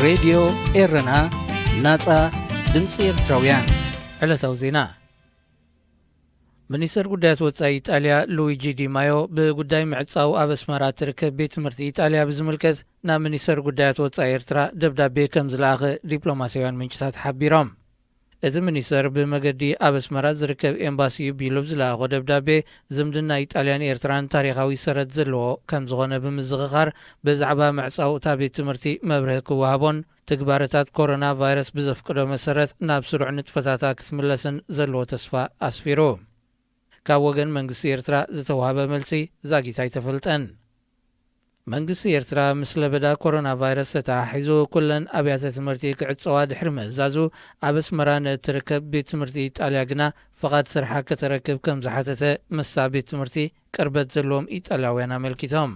ሬድዮ ኤረና፣ ናጻ ድምጺ ኤርትራውያን። ዕለታዊ ዜና። ሚኒስተር ጉዳያት ወጻኢ ኢጣልያ ሉዊጂ ዲማዮ ብጉዳይ ምዕጻው ኣብ ኣስመራ እትርከብ ቤት ትምህርቲ ኢጣልያ ብዝምልከት ናብ ሚኒስተር ጉዳያት ወጻኢ ኤርትራ ደብዳቤ ከም ዝለኣኸ ዲፕሎማስያውያን ምንጭታት ሓቢሮም። እቲ ሚኒስተር ብመገዲ ኣብ ኣስመራ ዝርከብ ኤምባሲኡ ቢሉ ብዝለኣኾ ደብዳቤ፣ ዝምድና ኢጣልያን ኤርትራን ታሪኻዊ ሰረት ዘለዎ ከም ዝኾነ ብምዝኽኻር፣ ብዛዕባ ምዕጻው እታ ቤት ትምህርቲ መብርሂ ክወሃቦን፣ ትግባረታት ኮሮና ቫይረስ ብዘፍቅዶ መሰረት ናብ ስሩዕ ንጥፈታታ ክትምለስን ዘለዎ ተስፋ ኣስፊሩ። ካብ ወገን መንግስቲ ኤርትራ ዝተዋህበ መልሲ ዛጊት ኣይተፈልጠን። መንግስቲ ኤርትራ ምስ ለበዳ ኮሮና ቫይረስ ተተሓሒዙ ኩለን ኣብያተ ትምህርቲ ክዕጸዋ ድሕሪ ምእዛዙ፣ ኣብ ኣስመራ ንእትርከብ ቤት ትምህርቲ ኢጣልያ ግና ፍቓድ ስርሓ ከተረክብ ከም ዝሓተተ ምስታ ቤት ትምህርቲ ቅርበት ዘለዎም ኢጣልያውያን ኣመልኪቶም።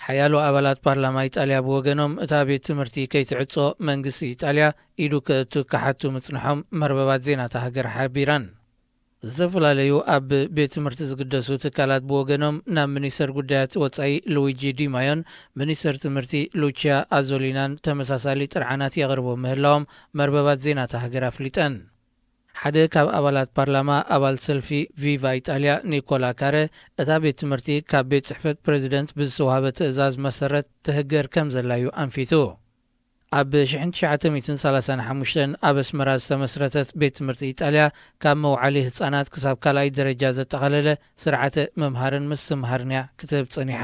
ሓያሎ ኣባላት ፓርላማ ኢጣልያ ብወገኖም፣ እታ ቤት ትምህርቲ ከይትዕጾ መንግስቲ ኢጣልያ ኢዱ ከእቱ ክሓቱ ምጽንሖም መርበባት ዜና እታ ሃገር ሓቢረን። ዝተፈላለዩ ኣብ ቤት ትምህርቲ ዝግደሱ ትካላት ብወገኖም ናብ ሚኒስተር ጉዳያት ወጻኢ ሉዊጂ ዲማዮን ሚኒስተር ትምህርቲ ሉቺያ ኣዞሊናን ተመሳሳሊ ጥርዓናት የቕርቡ ምህላዎም መርበባት ዜና እታ ሃገር ኣፍሊጠን። ሓደ ካብ ኣባላት ፓርላማ ኣባል ሰልፊ ቪቫ ኢጣልያ ኒኮላ ካረ፣ እታ ቤት ትምህርቲ ካብ ቤት ጽሕፈት ፕሬዚደንት ብዝተዋህበ ትእዛዝ መሰረት ትህገር ከም ዘላ እዩ ኣንፊቱ። ኣብ ሽሕን ትሽዓተ ሚእትን ሰላሳን ሓሙሽተን ኣብ ኣስመራ ዝተመስረተት ቤት ትምህርቲ ኢጣልያ፣ ካብ መውዓሊ ህጻናት ክሳብ ካልኣይ ደረጃ ዘጠቓለለ ስርዓተ ምምሃርን ምስትምሃርን እያ ክትህብ ጸኒሓ።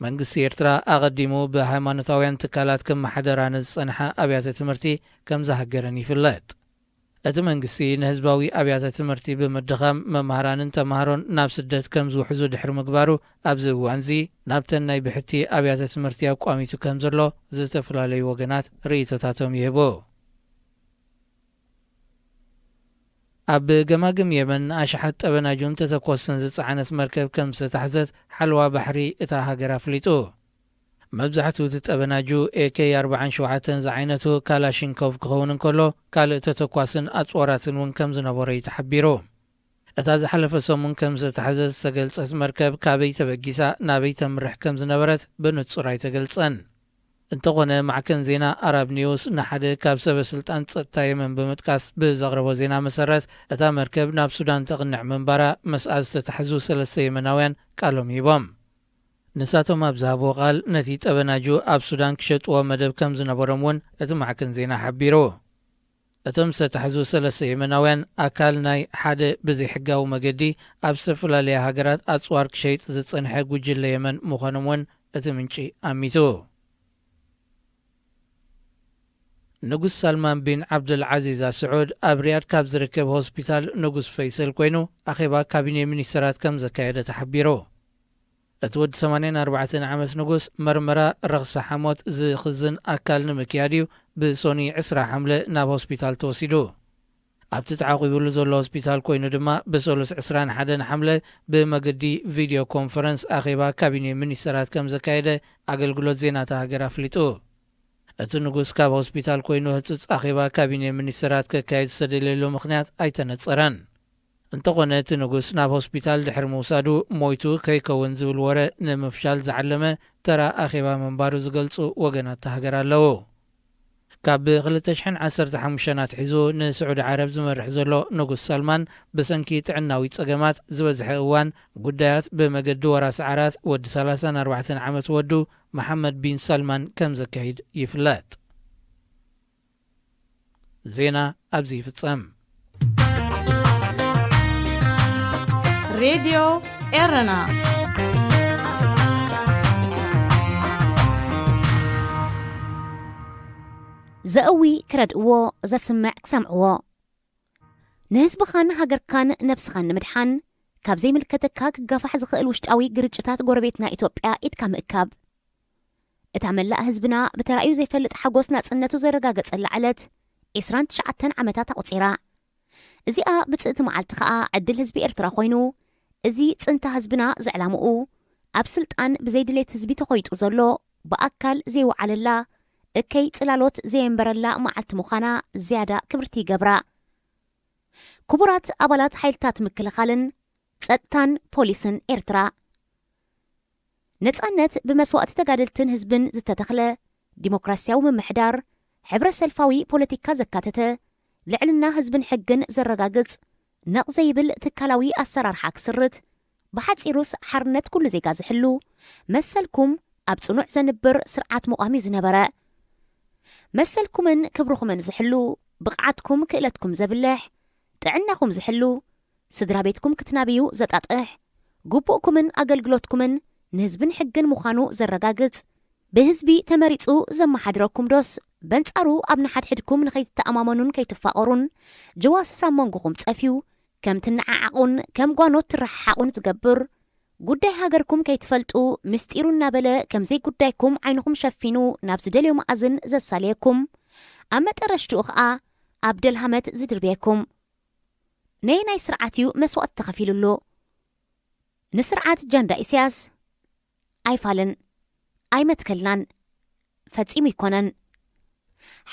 መንግስቲ ኤርትራ ኣቐዲሙ ብሃይማኖታውያን ትካላት ክመሓደራ ንዝጸንሓ ኣብያተ ትምህርቲ ከም ዝሃገረን ይፍለጥ። እቲ መንግስቲ ንህዝባዊ ኣብያተ ትምህርቲ ብምድኻም፣ መምሃራንን ተምሃሮን ናብ ስደት ከም ዝውሕዙ ድሕሪ ምግባሩ፣ ኣብዚ እዋንዚ ናብተን ናይ ብሕቲ ኣብያተ ትምህርቲ ኣቋሚቱ ከም ዘሎ ዝተፈላለዩ ወገናት ርእይቶታቶም ይህቡ። ኣብ ገማግም የመን ኣሽሓት ጠበናጁን ተተኮስን ዝጸዓነት መርከብ ከም ዝተታሕዘት ሓለዋ ባሕሪ እታ ሃገር ኣፍሊጡ። መብዛሕትኡ እቲ ጠበናጁ ኤኬ ኣርባዓን ሸውዓተን ዝዓይነቱ ካላሽንኮቭ ክኸውን እንከሎ፣ ካልእ ተተኳስን ኣጽዋራትን እውን ከም ዝነበሮ እዩ ተሓቢሩ። እታ ዝሓለፈ ሰሙን ከም ዝተታሕዘት ዝተገልጸት መርከብ ካበይ ተበጊሳ ናበይ ተምርሕ ከም ዝነበረት ብንጹር ኣይተገልጸን። እንተኾነ፣ ማዕከን ዜና ኣራብ ኒውስ ንሓደ ካብ ሰበ ስልጣን ጸጥታ የመን ብምጥቃስ ብዘቕረቦ ዜና መሰረት፣ እታ መርከብ ናብ ሱዳን ተቕንዕ ምንባራ ምስኣ ዝተታሕዙ ሰለስተ የመናውያን ቃሎም ሂቦም። ንሳቶም ኣብ ዝሃብዎ ቃል፣ ነቲ ጠበናጁ ኣብ ሱዳን ክሸጥዎ መደብ ከም ዝነበሮም እውን እቲ ማዕከን ዜና ሓቢሩ። እቶም ዝተታሕዙ ሰለስተ የመናውያን ኣካል ናይ ሓደ ብዘይሕጋዊ መገዲ ኣብ ዝተፈላለያ ሃገራት ኣጽዋር ክሸይጥ ዝጸንሐ ጉጅለ የመን ምዃኖም እውን እቲ ምንጪ ኣሚቱ። ንጉስ ሳልማን ቢን ዓብዱልዓዚዝ ኣልስዑድ ኣብ ሪያድ ካብ ዝርከብ ሆስፒታል ንጉስ ፈይሰል ኮይኑ ኣኼባ ካቢኔ ሚኒስተራት ከም ዘካየደ ተሓቢሩ። እቲ ወዲ ሰማንያን ኣርባዕተን ዓመት ንጉስ፣ መርመራ ረኽሲ ሓሞት ዝኽዝን ኣካል ንምክያድ እዩ ብሶኒ ዕስራ ሓምለ ናብ ሆስፒታል ተወሲዱ። ኣብቲ ተዓቑብሉ ዘሎ ሆስፒታል ኮይኑ ድማ፣ ብሰሉስ ዕስራን ሓደን ሓምለ ብመገዲ ቪድዮ ኮንፈረንስ ኣኼባ ካቢኔ ሚኒስተራት ከም ዘካየደ ኣገልግሎት ዜና እታ ሃገር ኣፍሊጡ። እቲ ንጉስ ካብ ሆስፒታል ኮይኑ ህጹጽ ኣኼባ ካቢኔ ሚኒስተራት ከካየድ ዝተደልየሉ ምኽንያት ኣይተነጸረን። እንተኾነ፣ እቲ ንጉስ ናብ ሆስፒታል ድሕሪ ምውሳዱ፣ ሞይቱ ከይከውን ዝብል ወረ ንምፍሻል ዝዓለመ ተራ ኣኼባ ምንባሩ ዝገልጹ ወገናት እታ ሃገር ኣለዉ። ካብ ክልተ ሽሕን ዓሰርተ ሓሙሽተን ኣትሒዙ ንስዑዲ ዓረብ ዝመርሕ ዘሎ ንጉስ ሳልማን፣ ብሰንኪ ጥዕናዊ ጸገማት ዝበዝሐ እዋን ጉዳያት ብመገዲ ወራሲ ዓራት ወዲ ሰላሳን ኣርባዕተን ዓመት ወዱ መሓመድ ቢን ሳልማን ከም ዘካይድ ይፍለጥ። ዜና ኣብዚ ይፍጸም። ሬድዮ ኤረና። ዘእዊ ክረድእዎ፣ ዘስምዕ ክሰምዕዎ። ንህዝብኻን ሃገርካን ነብስኻን ንምድሓን፣ ካብ ዘይምልከተካ ክጋፋሕ ዝኽእል ውሽጣዊ ግርጭታት ጎረቤትና ኢትዮጵያ ኢድካ ምእካብ። እታ መላእ ህዝብና ብተራእዩ ዘይፈልጥ ሓጎስ ናጽነቱ ዘረጋገጸላ ዕለት፣ ዕስራን ትሽዓተን ዓመታት ኣቑጺራ። እዚኣ ብጽእቲ መዓልቲ ከኣ ዕድል ህዝቢ ኤርትራ ኮይኑ፣ እዚ ጽንታ ህዝብና ዘዕላምኡ፣ ኣብ ስልጣን ብዘይድሌት ህዝቢ ተኾይጡ ዘሎ፣ ብኣካል ዘይወዓለላ፣ እከይ ጽላሎት ዘየንበረላ መዓልቲ ምዃና ዝያዳ ክብርቲ ይገብራ። ክቡራት ኣባላት ሓይልታት ምክልኻልን ጸጥታን ፖሊስን ኤርትራ፣ ነጻነት ብመስዋእቲ ተጋደልትን ህዝብን ዝተተኽለ፣ ዲሞክራሲያዊ ምምሕዳር፣ ሕብረ ሰልፋዊ ፖለቲካ ዘካተተ፣ ልዕልና ህዝብን ሕግን ዘረጋግጽ፣ ነቕ ዘይብል ትካላዊ ኣሰራርሓ ክስርት፣ ብሓጺሩስ ሓርነት ኩሉ ዜጋ ዝሕሉ፣ መሰልኩም ኣብ ጽኑዕ ዘንብር ስርዓት ምቋም እዩ ዝነበረ። መሰልኩምን ክብርኹምን ዝሕሉ፣ ብቕዓትኩም ክእለትኩም ዘብልሕ፣ ጥዕናኹም ዝሕሉ፣ ስድራ ቤትኩም ክትናብዩ ዘጣጥሕ፣ ግቡእኩምን ኣገልግሎትኩምን ንህዝብን ሕግን ምዃኑ ዘረጋግጽ፣ ብህዝቢ ተመሪጹ ዘመሓድረኩም ዶስ፣ በንጻሩ ኣብ ንሓድሕድኩም ንኸይትተኣማመኑን ከይትፋቐሩን፣ ጀዋስስ ኣብ መንጎኹም ጸፍዩ፣ ከም ትነዓዓቑን ከም ጓኖት ትረሓሓቑን ዝገብር፣ ጉዳይ ሃገርኩም ከይትፈልጡ ምስጢሩ እናበለ ከም ዘይጉዳይኩም ዓይንኹም ሸፊኑ ናብ ዝደልዮ መኣዝን ዘሳልየኩም፣ ኣብ መጠረሽትኡ ኸኣ ኣብ ደልሃመት ዝድርብየኩም። ነየናይ ስርዓት እዩ መስዋእቲ ተኸፊሉሉ? ንስርዓት ጃንዳ ኢሳያስ ኣይፋልን፣ ኣይመትከልናን፣ ፈጺሙ ኣይኮነን።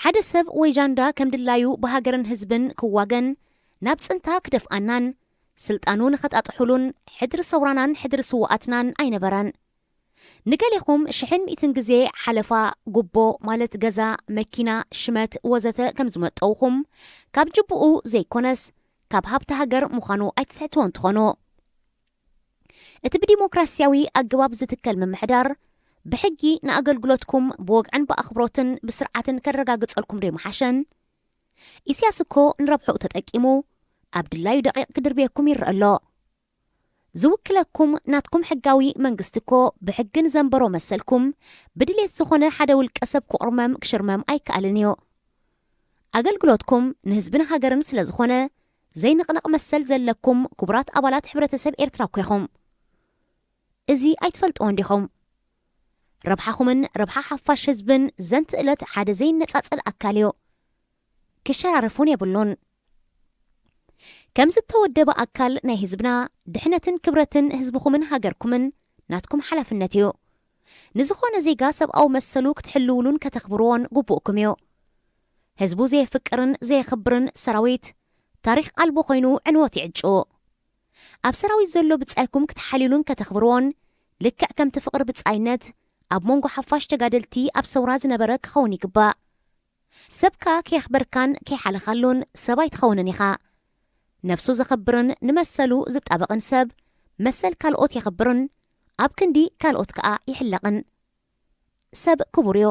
ሓደ ሰብ ወይ ጃንዳ ከም ድላዩ ብሃገርን ህዝብን ክዋገን፣ ናብ ጽንታ ክደፍኣናን፣ ስልጣኑ ንኸጣጥሑሉን ሕድሪ ሰውራናን ሕድሪ ስውኣትናን ኣይነበረን። ንገሌኹም ሽሕን ሚእትን ግዜ ሓለፋ፣ ጉቦ፣ ማለት ገዛ፣ መኪና፣ ሽመት ወዘተ ከም ዝመጠውኹም፣ ካብ ጅቡኡ ዘይኮነስ፣ ካብ ሃብቲ ሃገር ምዃኑ ኣይትስሕትዎን ትኾኑ። እቲ ብዲሞክራሲያዊ ኣገባብ ዝትከል ምምሕዳር፣ ብሕጊ ንኣገልግሎትኩም ብወግዕን ብኣኽብሮትን ብስርዓትን ከረጋግጸልኩም ዶ ይምሓሸን? ኢሳያስ እኮ ንረብሕኡ ተጠቂሙ፣ ኣብ ድላዩ ደቂቕ ክድርብየኩም ይረአ ኣሎ። ዝውክለኩም ናትኩም ሕጋዊ መንግስቲ እኮ ብሕጊ ንዘንበሮ መሰልኩም፣ ብድሌት ዝኾነ ሓደ ውልቀ ሰብ ክቑርመም ክሽርመም ኣይከኣልን እዩ። ኣገልግሎትኩም ንህዝብን ሃገርን ስለ ዝኾነ፣ ዘይንቕነቕ መሰል ዘለኩም ክቡራት ኣባላት ሕብረተሰብ ኤርትራ እኮ ኢኹም። እዚ ኣይትፈልጥዎን ዲኹም? ረብሓኹምን ረብሓ ሓፋሽ ህዝብን ዘንትእለት ሓደ ዘይነጻጸል ኣካል እዩ። ክሸራረፍ እውን የብሉን። ከም ዝተወደበ ኣካል ናይ ህዝብና፣ ድሕነትን ክብረትን ህዝብኹምን ሃገርኩምን ናትኩም ሓላፍነት እዩ። ንዝኾነ ዜጋ ሰብኣዊ መሰሉ ክትሕልውሉን ከተኽብርዎን ግቡእኩም እዩ። ህዝቡ ዘየፍቅርን ዘየኽብርን ሰራዊት፣ ታሪኽ ኣልቦ ኮይኑ ዕንወት ይዕጭ። ኣብ ሰራዊት ዘሎ ብጻይኩም ክትሓልዩሉን ከተኽብርዎን፣ ልክዕ ከምቲ ፍቕሪ ብጻይነት ኣብ መንጎ ሓፋሽ ተጋደልቲ ኣብ ሰውራ ዝነበረ ክኸውን ይግባእ። ሰብካ ከየኽበርካን ከይሓለኻሉን ሰብ ኣይትኸውንን ኢኻ። ነብሱ ዘኽብርን ንመሰሉ ዝጣበቕን ሰብ፣ መሰል ካልኦት የኽብርን ኣብ ክንዲ ካልኦት ከኣ ይሕለቕን። ሰብ ክቡር እዩ።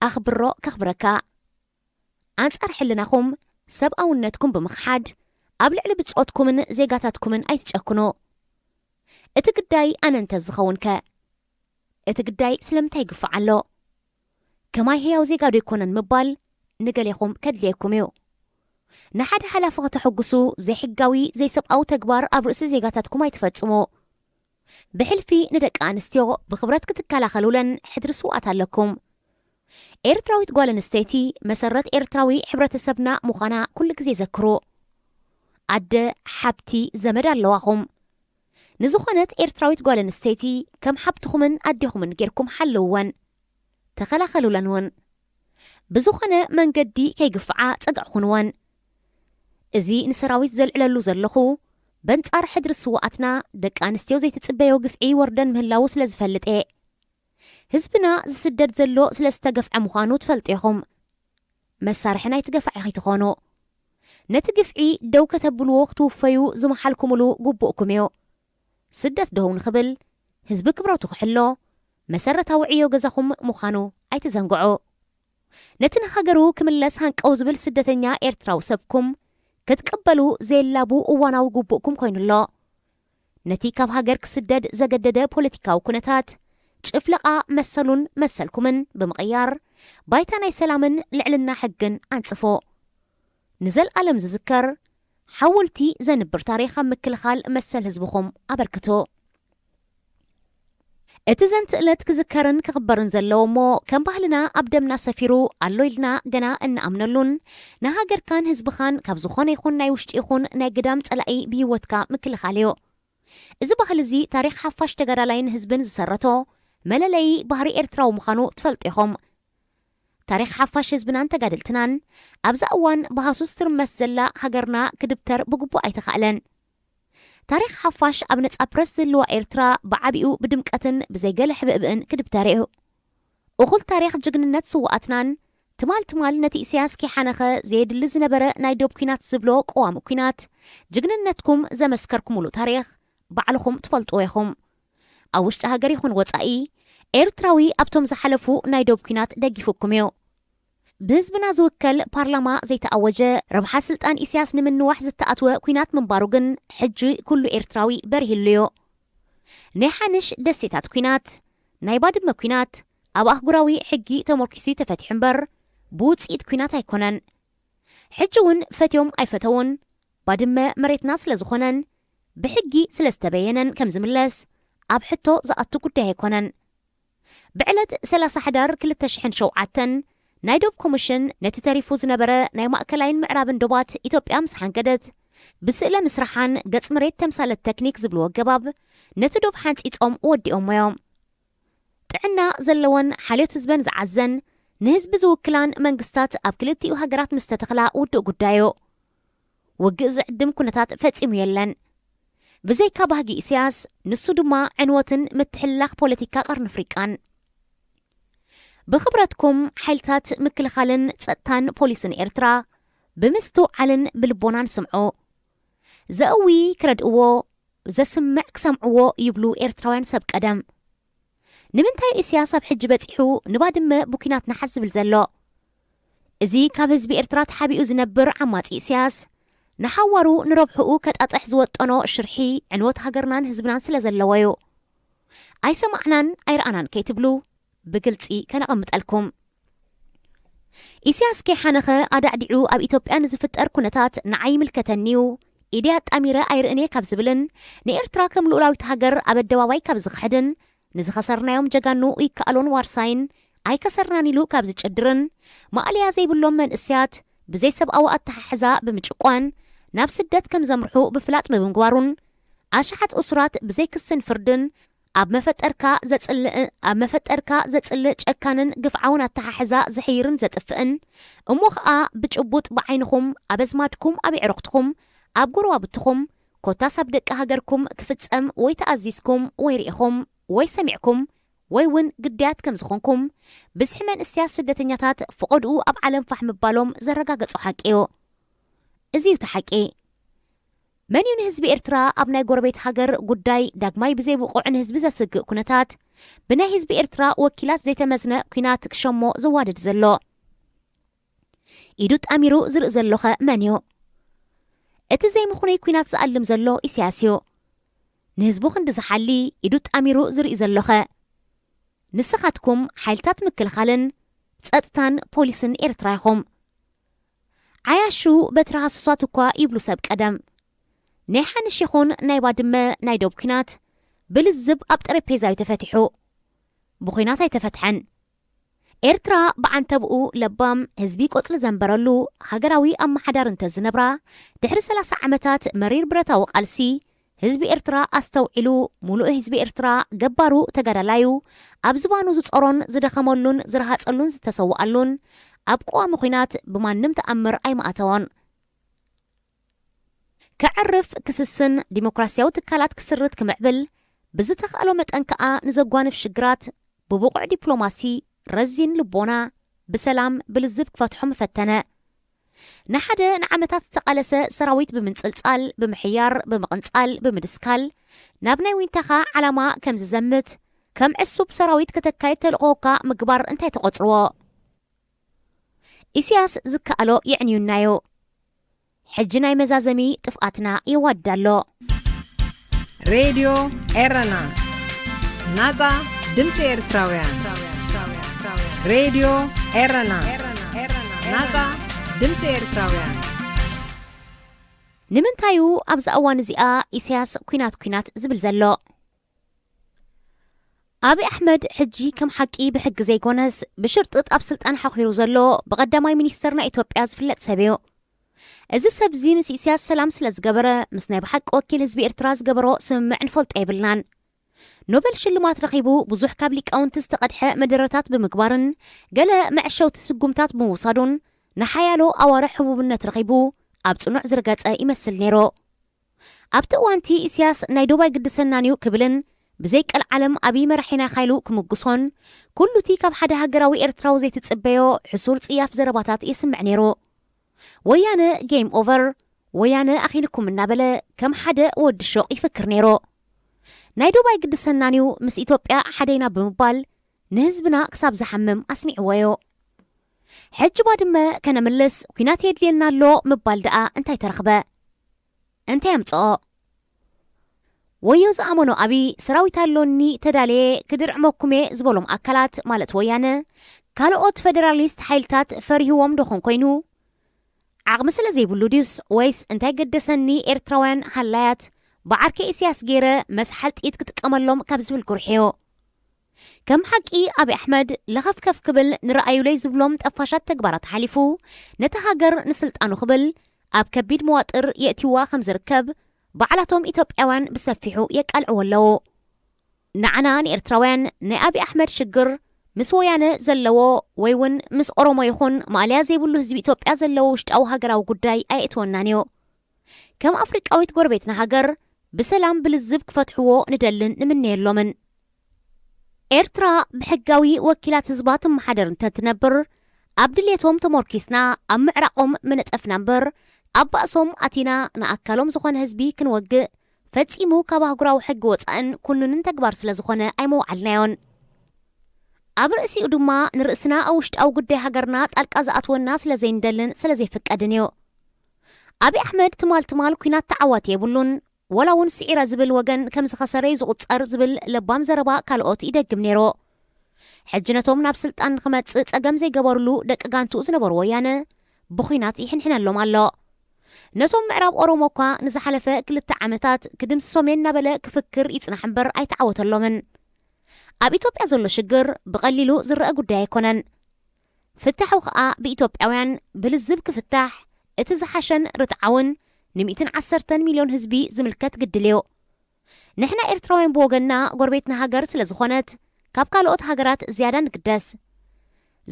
ኣኽብሮ ከኽብረካ። ኣንጻር ሕልናኹም፣ ሰብኣውነትኩም ብምኽሓድ፣ ኣብ ልዕሊ ብጾትኩምን ዜጋታትኩምን ኣይትጨክኑ። እቲ ግዳይ ኣነ እንተ ዝኸውን ከ? እቲ ግዳይ ስለምንታይ ይግፋዕ ኣሎ? ከማይ ህያው ዜጋ ዶ ኣይኮነን ምባል ንገሌኹም ከድልየኩም እዩ። ንሓደ ሓላፊ ከተሐጉሱ ዘይሕጋዊ፣ ዘይሰብኣዊ ተግባር ኣብ ርእሲ ዜጋታትኩም ኣይትፈጽሙ። ብሕልፊ ንደቂ ኣንስትዮ ብኽብረት ክትከላኸሉለን ሕድሪ ስውኣት ኣለኩም። ኤርትራዊት ጓል ኣንስተይቲ መሰረት ኤርትራዊ ሕብረተሰብና ምዃና ኩሉ ግዜ ዘክሩ። ኣደ፣ ሓብቲ፣ ዘመድ ኣለዋኹም። ንዝኾነት ኤርትራዊት ጓል ኣንስተይቲ ከም ሓብትኹምን ኣዴኹምን ጌርኩም ሓልውወን፣ ተኸላኸሉለን እውን። ብዝኾነ መንገዲ ከይግፍዓ ጸግዒ ኩንወን። እዚ ንሰራዊት ዘልዕለሉ ዘለኹ፣ በንጻር ሕድሪ ስውኣትና ደቂ ኣንስትዮ ዘይትጽበዮ ግፍዒ ይወርደን ምህላዉ ስለ ዝፈልጥ እየ። ህዝብና ዝስደድ ዘሎ ስለ ዝተገፍዐ ምዃኑ ትፈልጡ ኢኹም። መሳርሒ ናይቲ ገፋዒ ከይትኾኑ። ነቲ ግፍዒ ደው ከተብልዎ ክትውፈዩ ዝመሓልኩምሉ ግቡእኩም እዩ። ስደት ደው ንኽብል፣ ህዝቢ ክብረቱ ክሕሎ፣ መሰረታዊ ዕዮ ገዛኹም ምዃኑ ኣይትዘንግዑ። ነቲ ንሃገሩ ክምለስ ሃንቀው ዝብል ስደተኛ ኤርትራዊ ሰብኩም ክትቅበሉ ዘየላቡ እዋናዊ ግቡእኩም ኮይኑ ኣሎ። ነቲ ካብ ሃገር ክስደድ ዘገደደ ፖለቲካዊ ኩነታት፣ ጭፍለቓ መሰሉን መሰልኩምን ብምቕያር፣ ባይታ ናይ ሰላምን ልዕልና ሕግን ኣንጽፎ። ንዘልኣለም ዝዝከር ሓወልቲ ዘንብር ታሪኽ ኣብ ምክልኻል መሰል ህዝብኹም ኣበርክቱ። እቲ ዘንትእለት ክዝከርን ክኽበርን ዘለዎ እሞ፣ ከም ባህልና ኣብ ደምና ሰፊሩ ኣሎ ኢልና ገና እንኣምነሉን፣ ንሃገርካን ህዝብኻን ካብ ዝኾነ ይኹን ናይ ውሽጢ ይኹን ናይ ግዳም ጸላኢ ብህይወትካ ምክልኻል እዩ። እዚ ባህሊ እዚ ታሪኽ ሓፋሽ ተጋዳላይን ህዝብን ዝሰረቶ መለለዪ ባህሪ ኤርትራዊ ምዃኑ ትፈልጡ ኢኹም። ታሪኽ ሓፋሽ ህዝብናን ተጋደልትናን ኣብዛ እዋን ብሃሱስ ትርመስ ዘላ ሃገርና ክድብተር ብግቡእ ኣይተኻእለን። ታሪኽ ሓፋሽ ኣብ ነጻ ፕረስ ዝህልዋ ኤርትራ ብዓቢኡ ብድምቀትን ብዘይገለ ሕብእብእን ክድብተር እዩ። እኹል ታሪኽ ጅግንነት ስውኣትናን ትማል ትማል ነቲ ኢሳያስ ከይሓነኸ ዘየድሊ ዝነበረ ናይ ዶብ ኲናት ዝብሎ ቀዋሚ ኲናት ጅግንነትኩም ዘመስከርኩምሉ ታሪኽ ባዕልኹም ትፈልጥዎ ኢኹም። ኣብ ውሽጢ ሃገር ይኹን ወጻኢ ኤርትራዊ ኣብቶም ዝሓለፉ ናይ ዶብ ኲናት ደጊፉኩም እዩ። ብህዝብና ዝውከል ፓርላማ ዘይተኣወጀ፣ ረብሓ ስልጣን ኢሳያስ ንምንዋሕ ዝተኣትወ ኲናት ምንባሩ ግን ሕጂ ኩሉ ኤርትራዊ በሪህሉ እዩ። ናይ ሓንሽ ደሴታት ኲናት፣ ናይ ባድመ ኲናት ኣብ ኣህጉራዊ ሕጊ ተመርኪሱ ተፈቲሑ እምበር ብውጽኢት ኲናት ኣይኮነን። ሕጂ እውን ፈትዮም ኣይፈተውን ባድመ መሬትና ስለ ዝኾነን ብሕጊ ስለ ዝተበየነን ከም ዝምለስ ኣብ ሕቶ ዝኣቱ ጉዳይ ኣይኮነን። ብዕለት ሰላሳ ሕዳር ክልተ ሽሕን ሸውዓተን ናይ ዶብ ኮሚሽን ነቲ ተሪፉ ዝነበረ ናይ ማእከላይን ምዕራብን ዶባት ኢትዮጵያ ምስ ሓንገደት ብስእለ ምስራሓን ገጽ መሬት ተምሳለት ተክኒክ ዝብልዎ ኣገባብ ነቲ ዶብ ሓንጺጾም ወዲኦሞ እዮም። ጥዕና ዘለወን ሓልዮት ህዝበን ዝዓዘን ንህዝቢ ዝውክላን መንግስታት ኣብ ክልቲኡ ሃገራት ምስ ተተኽላ ውዱእ ጉዳዩ። ውግእ ዝዕድም ኩነታት ፈጺሙ የለን። ብዘይካ ባህጊ ኢሳያስ፣ ንሱ ድማ ዕንወትን ምትሕልላኽ ፖለቲካ ቀርኒ ኣፍሪቃን። ብኽብረትኩም ሓይልታት ምክልኻልን ጸጥታን ፖሊስን ኤርትራ ብምስትውዓልን ብልቦናን ስምዑ። ዘእዊ ክረድእዎ፣ ዘስምዕ ክሰምዕዎ ይብሉ ኤርትራውያን ሰብ ቀደም። ንምንታይ ኢሳያስ ኣብ ሕጂ በጺሑ ንባድመ ብኲናት ንሓዝ ዝብል ዘሎ? እዚ ካብ ህዝቢ ኤርትራ ተሓቢኡ ዝነብር ዓማጺ ኢሳያስ ንሓዋሩ ንረብሕኡ ከጣጥሕ ዝወጠኖ ሽርሒ ዕንወት ሃገርናን ህዝብናን ስለ ዘለዎ እዩ። ኣይሰማዕናን ኣይረኣናን ከይትብሉ ብግልጺ ከነቐምጠልኩም። ኢሳያስ ከይሓነኸ ኣዳዕዲዑ ኣብ ኢትዮጵያ ንዝፍጠር ኩነታት ንዓይ ይምልከተኒ እዩ፣ ኢደይ ኣጣሚረ ኣይርእን እየ ካብ ዝብልን ንኤርትራ ከም ልኡላዊት ሃገር ኣብ ኣደባባይ ካብ ዝኽሕድን ንዝኸሰርናዮም ጀጋኑ ይከኣሎን ዋርሳይን ኣይከሰርናን ኢሉ ካብ ዝጭድርን ማእለያ ዘይብሎም መንእሰያት ብዘይሰብኣዊ ኣተሓሕዛ ብምጭቋን ናብ ስደት ከም ዘምርሑ ብፍላጥ ብምግባሩን ኣሽሓት እሱራት ብዘይክስን ፍርድን ኣብ መፈጠርካ ዘጽልእ ኣብ መፈጠርካ ዘጽልእ ጨካንን ግፍዓውን ኣተሓሕዛ ዝሕይርን ዘጥፍእን እሞ ኸኣ ብጭቡጥ ብዓይንኹም ኣብ ኣዝማድኩም ኣብ የዕሩኽትኹም ኣብ ጎረባብትኹም ኮታስ ኣብ ደቂ ሃገርኩም ክፍጸም ወይ ተኣዚዝኩም ወይ ርኢኹም ወይ ሰሚዕኩም ወይ እውን ግዳያት ከም ዝኾንኩም ብዝሒ መንእሰያት ስደተኛታት ፈቐድኡ ኣብ ዓለም ፋሕ ምባሎም ዘረጋገጾ ሓቂ እዩ። እዚ እዩ እቲ ሓቂ። መን እዩ ንህዝቢ ኤርትራ ኣብ ናይ ጎረቤት ሃገር ጉዳይ ዳግማይ ብዘይብቑዕ ንህዝቢ ዘስግእ ኩነታት ብናይ ህዝቢ ኤርትራ ወኪላት ዘይተመዝነ ኲናት ክሸሞ ዘዋድድ ዘሎ? ኢዱ ጣሚሩ ዝርኢ ዘሎኸ መን እዩ? እቲ ዘይምኹነይ ኲናት ዝኣልም ዘሎ ኢሳያስ እዩ። ንህዝቡ ክንዲ ዝሓሊ ኢዱ ጣሚሩ ዝርኢ ዘሎኸ? ንስኻትኩም ሓይልታት ምክልኻልን ጸጥታን ፖሊስን ኤርትራ ኢኹም። ዓያሹ በትሪ ሃሱሳት እኳ ይብሉ ሰብ ቀደም። ናይ ሓንሽ ይኹን ናይ ባድመ ናይ ዶብ ኲናት ብልዝብ ኣብ ጠረጴዛ እዩ ተፈቲሑ። ብኹናት ኣይተፈትሐን። ኤርትራ ብዓንተብኡ ለባም ህዝቢ ቆጽሊ ዘንበረሉ ሃገራዊ ኣመሓዳሪ እንተዝነብራ፣ ድሕሪ ሰላሳ ዓመታት መሪር ብረታዊ ቃልሲ፣ ህዝቢ ኤርትራ ኣስተውዒሉ፣ ሙሉእ ህዝቢ ኤርትራ ገባሩ ተጋዳላዩ፣ ኣብ ዝባኑ ዝጾሮን ዝደኸመሉን ዝረሃጸሉን ዝተሰውኣሉን፣ ኣብ ቀዋሚ ኲናት ብማንም ተኣምር ኣይምኣተዎን። ከዕርፍ ክስስን ዲሞክራሲያዊ ትካላት ክስርት ክምዕብል ብዝተኻእሎ መጠን ከኣ ንዘጓንፍ ሽግራት ብብቑዕ ዲፕሎማሲ ረዚን ልቦና ብሰላም ብልዝብ ክፈትሖ ምፈተነ። ንሓደ ንዓመታት ዝተቓለሰ ሰራዊት ብምንጽልጻል፣ ብምሕያር፣ ብምቕንጻል፣ ብምድስካል ናብ ናይ ዊንታኻ ዓላማ ከም ዝዘምት ከም ዕሱብ ሰራዊት ከተካይድ ተልእኾካ ምግባር እንታይ ተቖጽርዎ? ኢሳያስ ዝከኣሎ የዕንዩናዮ። ሕጂ ናይ መዛዘሚ ጥፍኣትና የዋድድ ኣሎ። ሬድዮ ኤረና፣ ናጻ ድምጺ ኤርትራውያን። ሬድዮ ኤረና፣ ናጻ ድምጺ ኤርትራውያን። ንምንታዩ ኣብዛ እዋን እዚኣ ኢሳያስ ኲናት ኲናት ዝብል ዘሎ? ኣብይ ኣሕመድ ሕጂ ከም ሓቂ ብሕጊ ዘይኮነስ ብሽርጥጥ ኣብ ስልጣን ሓኺሩ ዘሎ ብቐዳማይ ሚኒስተር ናይ ኢትዮጵያ ዝፍለጥ ሰብ እዩ። እዚ ሰብዚ ምስ ኢሳያስ ሰላም ስለ ዝገበረ ምስ ናይ ብሓቂ ወኪል ህዝቢ ኤርትራ ዝገበሮ ስምምዕ ንፈልጦ የብልናን። ኖበል ሽልማት ረኺቡ ብዙሕ ካብ ሊቃውንቲ ዝተቐድሐ መደረታት ብምግባርን ገለ መዕሸውቲ ስጉምታት ብምውሳዱን ንሓያሎ ኣዋርሕ ህቡብነት ረኺቡ ኣብ ጽኑዕ ዝርገጸ ይመስል ነይሩ። ኣብቲ እዋንቲ ኢሳያስ ናይ ዶብ ኣይግድሰናን እዩ ክብልን ብዘይ ቀልዓለም ኣብይ መራሒና ኢኻ ኢሉ ክምጉሶን፣ ኩሉ እቲ ካብ ሓደ ሃገራዊ ኤርትራዊ ዘይትጽበዮ ሕሱር ጽያፍ ዘረባታት የስምዕ ነይሩ። ወያነ ጌም ኦቨር፣ ወያነ ኣኺልኩም እናበለ ከም ሓደ ወዲ ሾቕ ይፍክር ነይሩ። ናይ ዶብ ኣይግድሰናን እዩ፣ ምስ ኢትዮጵያ ሓደ ኢና ብምባል ንህዝብና ክሳብ ዝሓምም ኣስሚዕዎ እዩ። ሕጂ ባድመ ከነምልስ ኲናት የድልየና ኣሎ ምባል ደኣ እንታይ ተረኽበ? እንታይ ኣምጽኦ? ወዮ ዝኣመኖ ኣብይ ሰራዊት ኣሎኒ ተዳልየ ክድርዕመኩም እየ ዝበሎም ኣካላት ማለት ወያነ ካልኦት ፈደራሊስት ሓይልታት ፈሪህዎም ዶ ኾን ኮይኑ? ዓቕሚ ስለ ዘይብሉ ድዩስ ወይስ እንታይ ገደሰኒ ኤርትራውያን ሃላያት ብዓርከ ኢሳያስ ገይረ መስሓል ጥይት ክጥቀመሎም ካብ ዝብል ጉርሕዮ? ከም ሓቂ ኣብይ ኣሕመድ ለኸፍከፍ ክብል ንረኣዩለይ ዝብሎም ጠፋሻት ተግባራት ሓሊፉ ነቲ ሃገር ንስልጣኑ ክብል ኣብ ከቢድ መዋጥር የእትይዋ ከም ዝርከብ ባዕላቶም ኢትዮጵያውያን ብሰፊሑ የቃልዕዎ ኣለዉ። ንዓና ንኤርትራውያን ናይ ኣብይ ኣሕመድ ሽግር ምስ ወያነ ዘለዎ ወይ እውን ምስ ኦሮሞ ይኹን ማእለያ ዘይብሉ ህዝቢ ኢትዮጵያ ዘለዎ ውሽጣዊ ሃገራዊ ጉዳይ ኣየእትወናን እዩ። ከም ኣፍሪቃዊት ጎረቤትና ሃገር ብሰላም ብልዝብ ክፈትሕዎ ንደልን ንምነየሎምን። ኤርትራ ብሕጋዊ ወኪላት ህዝባ ትመሓደር እንተትነብር ኣብ ድልየቶም ተሞርኪስና ኣብ ምዕራቖም ምነጠፍና እምበር ኣብ ባእሶም ኣቲና ንኣካሎም ዝኾነ ህዝቢ ክንወግእ ፈጺሙ ካብ ኣህጉራዊ ሕጊ ወጻእን ኩኑንን ተግባር ስለ ዝኾነ ኣይመውዓልናዮን። ኣብ ርእሲኡ ድማ ንርእስና ኣብ ውሽጣዊ ጉዳይ ሃገርና ጣልቃ ዝኣትወና ስለ ዘይንደልን ስለ ዘይፍቀድን እዩ። ኣብይ ኣሕመድ ትማል ትማል ኲናት ተዓዋቲ የብሉን፣ ወላ እውን ስዒረ ዝብል ወገን ከም ዝኸሰረ እዩ ዝቑጸር ዝብል ለባም ዘረባ ካልኦት ይደግም ነይሩ። ሕጂ ነቶም ናብ ስልጣን ንኽመጽእ ጸገም ዘይገበርሉ ደቂ ጋንትኡ ዝነበሩ ወያነ ብኹናት ይሕንሕነሎም ኣሎ። ነቶም ምዕራብ ኦሮሞ እኳ ንዝሓለፈ ክልተ ዓመታት ክድምስሶም እየ እናበለ ክፍክር ይጽናሕ እምበር ኣይተዓወተሎምን። ኣብ ኢትዮጵያ ዘሎ ሽግር ብቐሊሉ ዝረአ ጉዳይ ኣይኮነን። ፍታሑ ኸኣ ብኢትዮጵያውያን ብልዝብ ክፍታሕ እቲ ዝሓሸን ርትዓውን ንሚእትን ዓሰርተን ሚልዮን ህዝቢ ዝምልከት ግድል እዩ። ንሕና ኤርትራውያን ብወገንና ጎረቤትና ሃገር ስለ ዝኾነት ካብ ካልኦት ሃገራት ዝያዳ ንግደስ።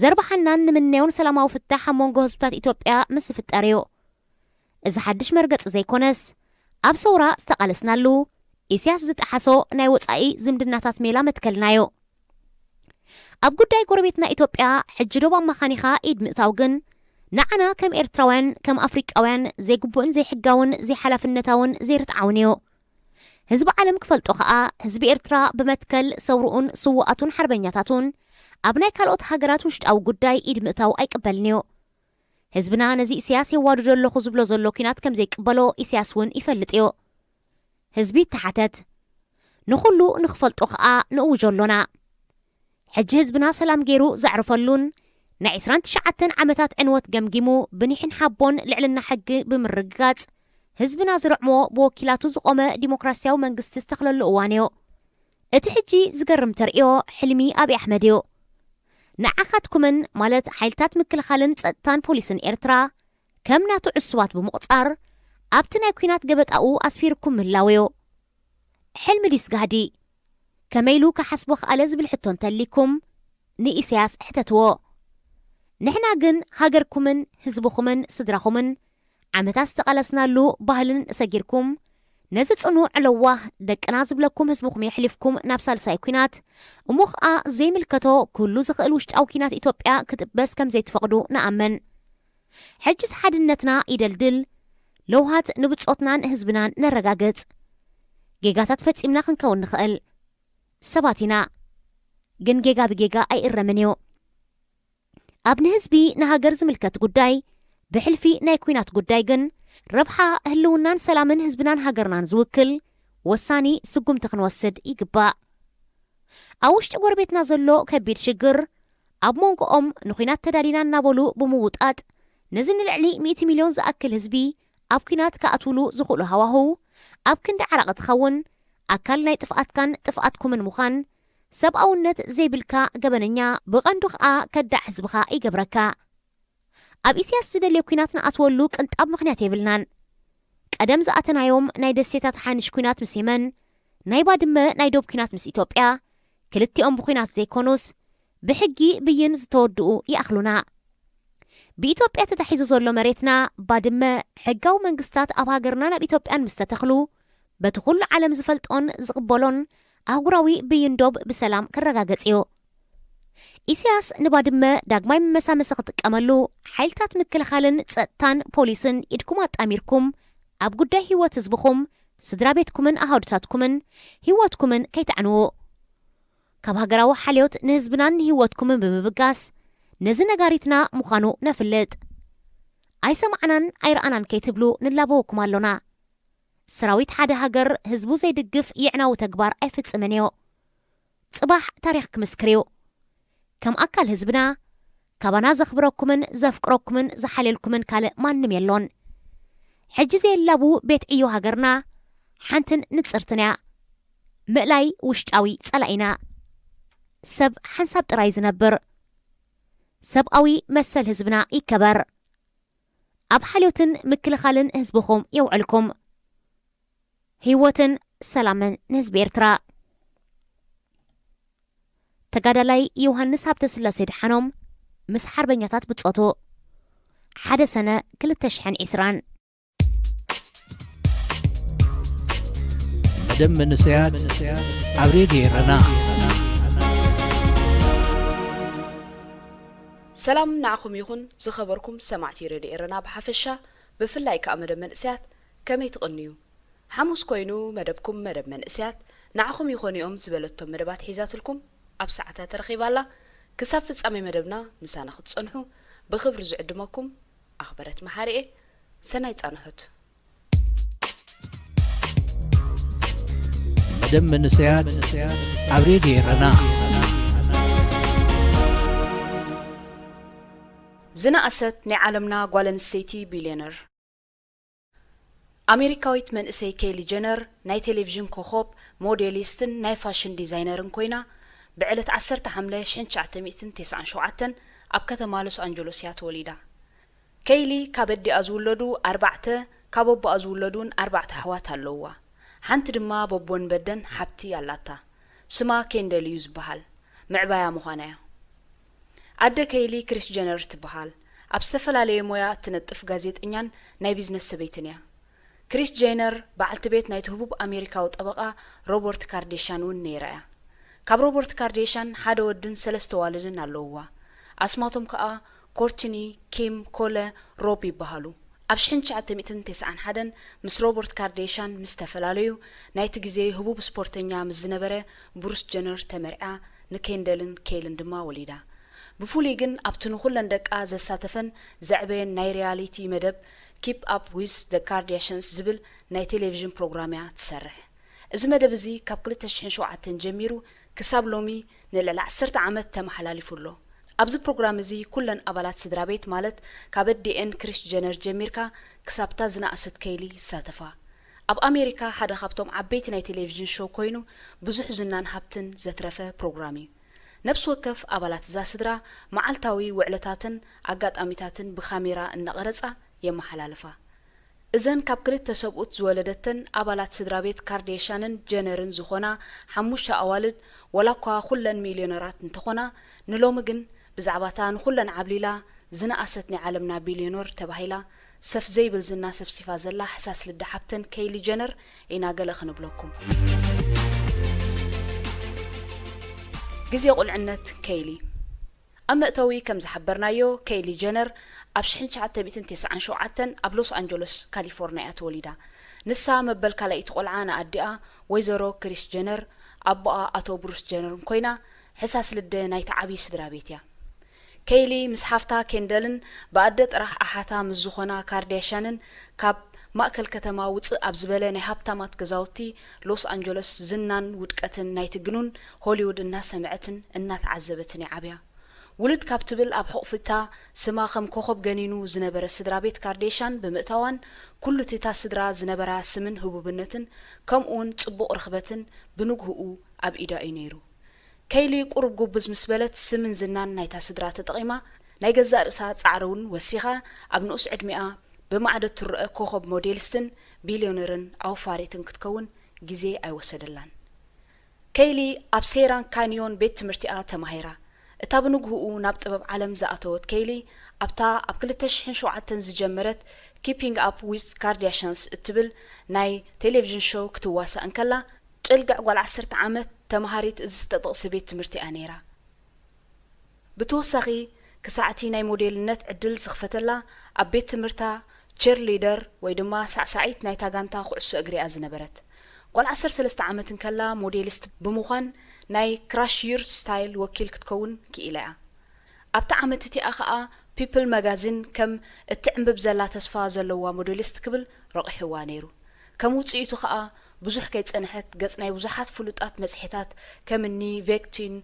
ዘርባሓናን ንምነዮን ሰላማዊ ፍታሕ ኣብ መንጎ ህዝብታት ኢትዮጵያ ምስ ዝፍጠር እዩ። እዚ ሓድሽ መርገጺ ዘይኮነስ ኣብ ሰውራ ዝተቓለስናሉ ኢሳያስ ዝጠሓሶ ናይ ወጻኢ ዝምድናታት ሜላ መትከልና እዩ። ኣብ ጉዳይ ጎረቤትና ኢትዮጵያ ሕጂ ዶብ ኣማኻኒኻ ኢድ ምእታው ግን ንዓና ከም ኤርትራውያን ከም ኣፍሪቃውያን ዘይግቡእን ዘይሕጋውን ዘይሓላፍነታውን ዘይርትዓውን እዩ። ህዝቢ ዓለም ክፈልጦ ኸኣ ህዝቢ ኤርትራ ብመትከል ሰውርኡን ስውኣቱን ሓርበኛታቱን ኣብ ናይ ካልኦት ሃገራት ውሽጣዊ ጉዳይ ኢድ ምእታው ኣይቅበልን እዩ። ህዝብና ነዚ ኢሳያስ የዋድዶ ኣለኹ ዝብሎ ዘሎ ኲናት ከም ዘይቅበሎ ኢሳያስ እውን ይፈልጥ እዩ። ህዝቢ ይተሓተት። ንኹሉ ንኽፈልጦ ኸኣ ንእውጆ ኣሎና። ሕጂ ህዝብና ሰላም ገይሩ ዘዕርፈሉን ናይ ዕስራን ትሽዓተን ዓመታት ዕንወት ገምጊሙ ብኒሕን ሓቦን ልዕልና ሕጊ ብምርግጋጽ ህዝብና ዝርዕሞ ብወኪላቱ ዝቖመ ዲሞክራሲያዊ መንግስቲ ዝተኽለሉ እዋን እዩ። እቲ ሕጂ ዝገርም ተርእዮ ሕልሚ ኣብይ ኣሕመድ እዩ። ንዓኻትኩምን ማለት ሓይልታት ምክልኻልን ጸጥታን ፖሊስን ኤርትራ ከም ናቱ ዕሱባት ብምቑጻር ኣብቲ ናይ ኲናት ገበጣኡ ኣስፊርኩም ምህላው እዩ። ሕልሚ ድዩስ ጋህዲ? ከመይ ኢሉ ክሓስቦ ክኣለ ዝብል ሕቶ እንተሊኩም ንኢሳያስ ሕተትዎ። ንሕና ግን ሃገርኩምን ህዝብኹምን ስድራኹምን ዓመታት ዝተቓለስናሉ ባህልን ሰጊርኩም ነዚ ጽኑዕ ለዋህ ደቅና ዝብለኩም ህዝብኹም የሕሊፍኩም ናብ ሳልሳይ ኲናት እሞ ኸኣ ዘይምልከቶ ኩሉ ዝኽእል ውሽጣዊ ኲናት ኢትዮጵያ ክጥበስ ከም ዘይትፈቕዱ ንኣምን። ሕጅስ ሓድነትና ይደልድል፣ ለውሃት ንብጾትናን ህዝብናን ነረጋግጽ። ጌጋታት ፈጺምና ክንከውን ንኽእል ሰባት ኢና፣ ግን ጌጋ ብጌጋ ኣይእረምን እዩ። ኣብ ንህዝቢ ንሃገር ዝምልከት ጉዳይ ብሕልፊ ናይ ኲናት ጉዳይ ግን ረብሓ ህልውናን ሰላምን ህዝብናን ሃገርናን ዝውክል ወሳኒ ስጉምቲ ክንወስድ ይግባእ። ኣብ ውሽጢ ጎረቤትና ዘሎ ከቢድ ሽግር ኣብ መንጎኦም ንኹናት ተዳሊና እናበሉ ብምውጣጥ ነዚ ንልዕሊ ሚእቲ ሚልዮን ዝኣክል ህዝቢ ኣብ ኲናት ክኣትውሉ ዝኽእሉ ሃዋህው ኣብ ክንዲ ዓራቒ ትኸውን ኣካል ናይ ጥፍኣትካን ጥፍኣትኩምን ምዃን ሰብኣውነት ዘይብልካ ገበነኛ ብቐንዱ ኸኣ ከዳዕ ህዝብኻ ይገብረካ። ኣብ ኢሳያስ ዝደልዮ ኲናት ንኣትወሉ ቅንጣብ ምኽንያት የብልናን። ቀደም ዝኣተናዮም ናይ ደሴታት ሓንሽ ኲናት ምስ የመን፣ ናይ ባድመ ናይ ዶብ ኲናት ምስ ኢትዮጵያ፣ ክልቲኦም ብኲናት ዘይኮኑስ ብሕጊ ብይን ዝተወድኡ ይኣኽሉና። ብኢትዮጵያ ተታሒዙ ዘሎ መሬትና ባድመ ሕጋዊ መንግስታት ኣብ ሃገርናን ኣብ ኢትዮጵያን ምስ ተተኽሉ በቲ ኩሉ ዓለም ዝፈልጦን ዝቕበሎን ኣህጉራዊ ብይን ዶብ ብሰላም ክረጋገጽ እዩ። ኢሳያስ ንባድመ ዳግማይ መመሳመሲ ክጥቀመሉ፣ ሓይልታት ምክልኻልን ጸጥታን ፖሊስን ኢድኩም ኣጣሚርኩም ኣብ ጉዳይ ህይወት ህዝብኹም፣ ስድራ ቤትኩምን ኣሃዱታትኩምን ህይወትኩምን ከይተዕንዉ፣ ካብ ሃገራዊ ሓልዮት ንህዝብናን ንህይወትኩምን ብምብጋስ፣ ነዚ ነጋሪትና ምዃኑ ነፍልጥ። ኣይሰማዕናን ኣይረኣናን ከይትብሉ ንላበወኩም ኣሎና። ሰራዊት ሓደ ሃገር ህዝቡ ዘይድግፍ የዕናዊ ተግባር ኣይፍጽምን እዩ። ጽባሕ ታሪኽ ክምስክር እዩ። ከም ኣካል ህዝብና፣ ካባና ዘኽብረኩምን ዘፍቅረኩምን ዝሓልየልኩምን ካልእ ማንም የሎን። ሕጂ ዘየላቡ ቤት ዕዮ ሃገርና ሓንትን ንጽርትን እያ። ምእላይ ውሽጣዊ ጸላኢና። ሰብ ሓንሳብ ጥራይ ዝነብር። ሰብኣዊ መሰል ህዝብና ይከበር። ኣብ ሓልዮትን ምክልኻልን ህዝብኹም የውዕልኩም። ህይወትን ሰላምን ንህዝቢ ኤርትራ። ተጋዳላይ ዮሃንስ ሃብተስላሴ ደሓኖም ምስ ሓርበኛታት ብጾቱ። ሓደ ሰነ ክልተ ሽሕን ዕስራን። መደብ መንእሰያት ኣብ ሬድዮ ኤረና። ሰላም ንዓኹም ይኹን ዝኸበርኩም ሰማዕቲ ሬድዮ ኤረና ብሓፈሻ፣ ብፍላይ ከኣ መደብ መንእሰያት ከመይ ትቕንዩ? ሓሙስ ኮይኑ መደብኩም መደብ መንእሰያት ንዓኹም ይኾኑ'ዮም ዝበለቶም መደባት ሒዛትልኩም ኣብ ሰዓታ ተረኺባ ኣላ። ክሳብ ፍጻሜ መደብና ምሳና ክትጸንሑ ብኽብሪ ዝዕድመኩም ኣኽበረት መሓሪ'የ። ሰናይ ጻንሑት። መደብ መንእሰያት ኣብ ሬድዮ ኤረና። ዝነኣሰት ናይ ዓለምና ጓል ኣንስተይቲ ቢልዮነር። ኣሜሪካዊት መንእሰይ ኬይሊ ጀነር ናይ ቴሌቪዥን ኮኾብ፣ ሞዴሊስትን ናይ ፋሽን ዲዛይነርን ኮይና፣ ብዕለት ዓሰርተ ሓምለ ሽሕን ትሽዓተ ሚእትን ተስዓን ሸውዓተን ኣብ ከተማ ሎስ ኣንጀሎስ እያ ተወሊዳ። ኬይሊ ካብ ኣዲኣ ዝውለዱ ኣርባዕተ፣ ካብ ኣቦኣ ዝውለዱ እውን ኣርባዕተ ኣሕዋት ኣለውዋ። ሓንቲ ድማ በቦን በደን ሓብቲ ኣላታ። ስማ ኬንደል እዩ ዝበሃል። ምዕባያ ምዃና እያ። ኣደ ኬይሊ ክሪስ ጀነር ትበሃል። ኣብ ዝተፈላለየ ሞያ እትነጥፍ ጋዜጠኛን ናይ ቢዝነስ ሰበይትን እያ። ክሪስ ጀነር በዓልቲ ቤት ናይቲ ህቡብ ኣሜሪካዊ ጠበቓ ሮበርት ካርዴሻን እውን ነይራ እያ። ካብ ሮበርት ካርዴሻን ሓደ ወድን ሰለስተ ኣዋልድን ኣለውዋ። ኣስማቶም ከኣ ኮርትኒ፣ ኪም፣ ኮለ፣ ሮብ ይበሃሉ። ኣብ ሽሕን ትሽዓተ ሚእትን ተስዓን ሓደን ምስ ሮበርት ካርዴሻን ምስ ተፈላለዩ፣ ናይቲ ግዜ ህቡብ ስፖርተኛ ምስ ዝነበረ ብሩስ ጀነር ተመርዕያ፣ ንኬንደልን ኬይልን ድማ ወሊዳ። ብፍሉይ ግን ኣብቲ ንኹለን ደቃ ዘሳተፈን ዘዕበየን ናይ ሪያሊቲ መደብ ኪፕ ኣፕ ዊዝ ዘ ካርዳሽንስ ዝብል ናይ ቴሌቪዥን ፕሮግራም እያ ትሰርሕ። እዚ መደብ እዚ ካብ ክልተ ሽሕን ሸውዓተን ጀሚሩ ክሳብ ሎሚ ንልዕሊ ዓሰርተ ዓመት ተመሓላሊፉ ኣሎ። ኣብዚ ፕሮግራም እዚ ኩለን ኣባላት ስድራ ቤት ማለት ካብ ኣዲኤን ክሪስ ጀነር ጀሚርካ ክሳብታ ዝነኣሰት ኬይሊ ይሳተፋ። ኣብ ኣሜሪካ ሓደ ካብቶም ዓበይቲ ናይ ቴሌቪዥን ሾው ኮይኑ ብዙሕ ዝናን ሃብትን ዘትረፈ ፕሮግራም እዩ። ነፍሲ ወከፍ ኣባላት እዛ ስድራ መዓልታዊ ውዕለታትን ኣጋጣሚታትን ብካሜራ እናቐረጻ የመሓላልፋ። እዘን ካብ ክልተ ሰብኡት ዝወለደተን ኣባላት ስድራ ቤት ካርዴሻንን ጀነርን ዝኾና ሓሙሽተ ኣዋልድ፣ ዋላ እኳ ኩለን ሚልዮነራት እንተኾና፣ ንሎሚ ግን ብዛዕባታ ንኹለን ዓብሊላ ዝነኣሰት ናይ ዓለምና ቢልዮነር ተባሂላ ሰፍ ዘይብል ዝና ሰፍሲፋ ዘላ ሕሳስ ልደ ሓብተን ኬይሊ ጀነር ኢና ገለ ክንብለኩም። ግዜ ቁልዕነት ኬይሊ። ኣብ መእተዊ ከም ዝሓበርናዮ፣ ኬይሊ ጀነር ኣብ ሽሕን ትሽዓተ ሚእትን ተስዓን ሸውዓተን ኣብ ሎስ ኣንጀሎስ ካሊፎርኒያ እያ ተወሊዳ። ንሳ መበል ካልኣይቲ ቆልዓ ንኣዲኣ ወይዘሮ ክሪስ ጀነር፣ ኣቦኣ ኣቶ ብሩስ ጀነርን ኮይና፣ ሕሳስ ልደ ናይቲ ዓብዪ ስድራ ቤት እያ። ኬይሊ ምስ ሓፍታ ኬንደልን ብኣደ ጥራሕ ኣሓታ ምስ ዝኾና ካርዳሽያንን ካብ ማእከል ከተማ ውጽእ ኣብ ዝበለ ናይ ሃብታማት ገዛውቲ ሎስ ኣንጀለስ ዝናን ውድቀትን ናይቲ ግኑን ሆሊውድ እናሰምዐትን እናተዓዘበትን እያ ዓብያ። ውልድ ካብ ትብል ኣብ ሕቑፊታ ስማ ከም ኮኾብ ገኒኑ ዝነበረ ስድራ ቤት ካርዴሻን ብምእታዋን ኩሉ እቲ እታ ስድራ ዝነበራ ስምን ህቡብነትን ከምኡውን ጽቡቕ ርኽበትን ብንግህኡ ኣብ ኢዳ እዩ ነይሩ። ኬይሊ ቁሩብ ጉብዝ ምስ በለት ስምን ዝናን ናይታ ስድራ ተጠቒማ ናይ ገዛእ ርእሳ ጻዕሪ እውን ወሲኻ ኣብ ንኡስ ዕድሚኣ ብማዕዶ እትረአ ኮኾብ ሞዴሊስትን ቢልዮነርን ኣውፋሪትን ክትከውን ግዜ ኣይወሰደላን። ኬይሊ ኣብ ሴራን ካንዮን ቤት ትምህርቲኣ ተማሂራ። እታ ብንግህኡ ናብ ጥበብ ዓለም ዝኣተወት ኬይሊ ኣብታ ኣብ ክልተ ሽሕን ሸውዓተን ዝጀመረት ኪፒንግ ኣፕ ዊዝ ካርዳሽያንስ እትብል ናይ ቴሌቪዥን ሾው ክትዋሳእ እንከላ ጭልግዕ ጓል ዓሰርተ ዓመት ተምሃሪት እዚ ዝተጠቕሰ ቤት ትምህርቲ እያ ነይራ። ብተወሳኺ፣ ክሳዕቲ ናይ ሞዴልነት ዕድል ዝኽፈተላ ኣብ ቤት ትምህርታ ቸርሊደር ወይ ድማ ሳዕሳዒት ናይታ ጋንታ ኩዕሶ እግሪ እያ ዝነበረት። ጓል ዓሰርተ ሰለስተ ዓመት እንከላ ሞዴሊስት ብምዃን ናይ ክራሽ ዩር ስታይል ወኪል ክትከውን ክኢላ እያ። ኣብቲ ዓመት እቲኣ ኸኣ ፒፕል መጋዚን ከም እትዕምብብ ዘላ ተስፋ ዘለዋ ሞዴሊስት ክብል ረቑሕዋ ነይሩ። ከም ውጽኢቱ ኸኣ ብዙሕ ከይጸንሐት ገጽ ናይ ብዙሓት ፍሉጣት መጽሔታት ከም እኒ ቬክቲን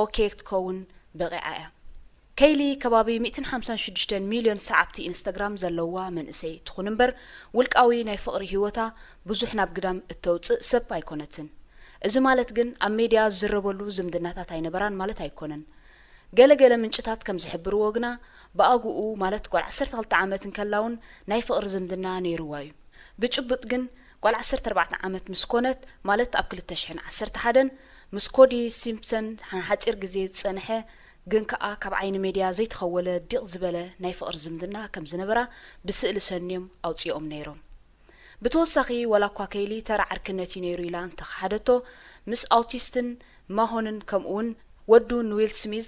ኦኬ ክትከውን በቒዓ እያ። ኬይሊ ከባቢ ሚእትን ሓምሳን ሽዱሽተን ሚልዮን ሰዓብቲ ኢንስታግራም ዘለዋ መንእሰይ ትኹን እምበር፣ ውልቃዊ ናይ ፍቕሪ ህይወታ ብዙሕ ናብ ግዳም እተውጽእ ሰብ ኣይኮነትን። እዚ ማለት ግን ኣብ ሜድያ ዝዝረበሉ ዝምድናታት ኣይነበራን ማለት ኣይኮነን። ገለ ገለ ምንጭታት ከም ዝሕብርዎ ግና፣ ብኣግኡ ማለት ጓል ዓሰርተ ክልተ ዓመት እንከላ እውን ናይ ፍቕሪ ዝምድና ነይርዋ እዩ። ብጭቡጥ ግን ጓል ዓሰርተ ኣርባዕተ ዓመት ምስ ኮነት፣ ማለት ኣብ ክልተ ሽሕን ዓሰርተ ሓደን፣ ምስ ኮዲ ሲምፕሰን ንሓጺር ግዜ ዝጸንሐ ግን ከኣ ካብ ዓይኒ ሜድያ ዘይተኸወለ ዲቕ ዝበለ ናይ ፍቕሪ ዝምድና ከም ዝነበራ ብስእሊ ሰንዮም ኣውጺኦም ነይሮም። ብተወሳኺ፣ ዋላ እኳ ኬይሊ ተራ ዓርክነት እዩ ነይሩ ኢላ እንተኸሓደቶ፣ ምስ ኣውቲስትን ማሆንን ከምኡውን ወዱ ንዊል ስሚዝ፣